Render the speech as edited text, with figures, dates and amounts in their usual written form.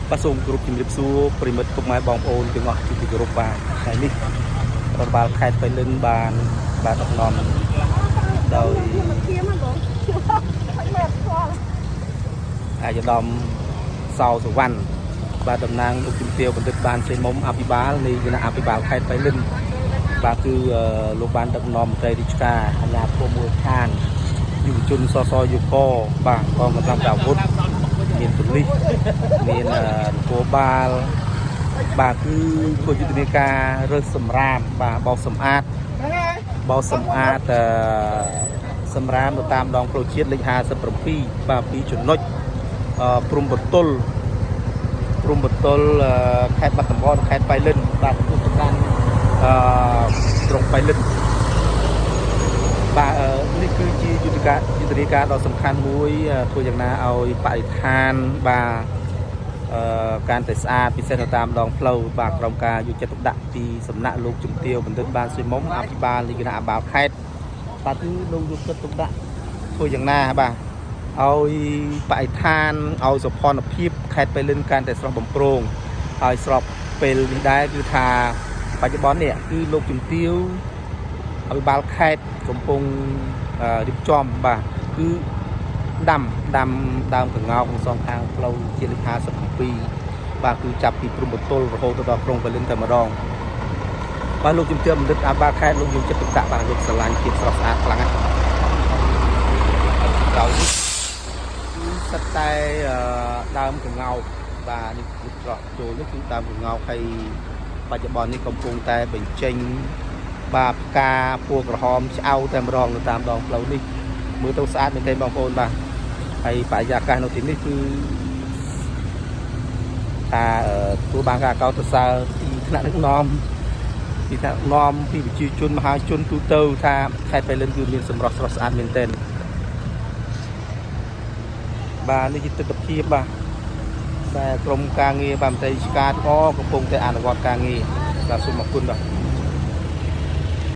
បាទសូមគោរពជំរាបសួរប្រិយមិត្តពុកម៉ែបងប្អូនទាំងអស់ជាទីគោរពបាទថ្ងៃនេះរដ្ឋបាលខេត្តបៃលិនបានបាទដឹកនាំដោយ មកធៀមហ្នឹងបងហើយមើលស្គាល់ អាយដាមសោសវណ្ណបាទតំណាងលោកជំទាវបណ្ឌិតបានសេមុំអភិបាលនៃគណៈអភិបាលខេត្តបៃលិនបាទគឺអឺលោកបានដឹកនាំមន្ត្រីរាជការអាជ្ញាធរមូលដ្ឋានយុវជនសសយុកបាទកងកម្លាំងប្រដាប់អាវុធមានប៉ូលីសមានអឺនគរបាល បាទគឺធ្វើយុទ្ធនាការរើសសម្រាមបាទបោសសម្អាតបោសសម្អាតអឺសម្រាមនៅតាមដងផ្លូវជាតិលេខ57បាទពីចំណុចអឺព្រំបតុលព្រំបតុលអឺខេត្តបាត់ដំបងនិងខេត្តបៃលិនបាទទទួលប្រកាន់អឺក្រុងបៃលិនបាទអឺនេះគឺជាយុទ្ធការយុទ្ធនាការដ៏សំខាន់មួយអឺធ្វើយ៉ាងណាឲ្យបរិស្ថានបាទ អឺកាន់តែស្អាតពិសេសនៅតាមដងផ្លូវបាទក្រុមការយកចិត្តទុកដាក់ពីសំណាក់លោកជំទាវបណ្ឌិតបានសុយមុំអភិបាលនៃគណៈអភិបាលខេត្តបាទគឺលោកយកចិត្តទុកដាក់ធ្វើយ៉ាងណាបាទឲ្យបរិស្ថានឲ្យសោភ័ណភាពខេត្តបៃលិនកាន់តែស្រស់បំព្រងហើយស្របពេលនេះដែរគឺថាបច្ចុប្បន្ននេះគឺលោកជំទាវអភិបាលខេត្តកំពុងអឺរៀបចំបាទគឺ ដាំដាំដើមកង្កោកក្នុងសងខាងផ្លូវជាតិលេខ57បាទគឺចាប់ពីព្រំបទលរហូតទៅដល់ក្រុងប៉ាលិនតែម្ដងបាទលោកជំទាវបណ្ឌិតអាបាខេតលោកយកចិត្តទុកដាក់បាទលោកស្រឡាញ់ភាពស្រស់ស្អាតខ្លាំងណាស់ក្រោយនេះគឺសិតតែអឺដើមកង្កោកបាទនេះគឺត្រកចូលនេះគឺដើមកង្កោកហើយបច្ចុប្បន្ននេះកំពុងតែបញ្ចេញបាទផ្កាពណ៌ក្រហមឆ្អៅតែម្ដងនៅតាមដងផ្លូវនេះមើលទៅស្អាតមែនទែនបងប្អូនបាទ ហើយបរិយាកាសនៅទីនេះគឺថាអឺទទួលបានការកោតសរសើរពីថ្នាក់ដឹកនាំពីថ្នាក់ដឹកនាំពីប្រជាជនមហាជនទូទៅថាខេត្តបៃលិនគឺមានសម្រស់ស្រស់ស្អាតមែនទែនបាទនេះជាទស្សនវិជ្ជាបាទដែលក្រុមការងារបាទមន្ត្រីរាជការទាំងអស់កំពុងតែអនុវត្តការងារបាទសូមអរគុណបាទ។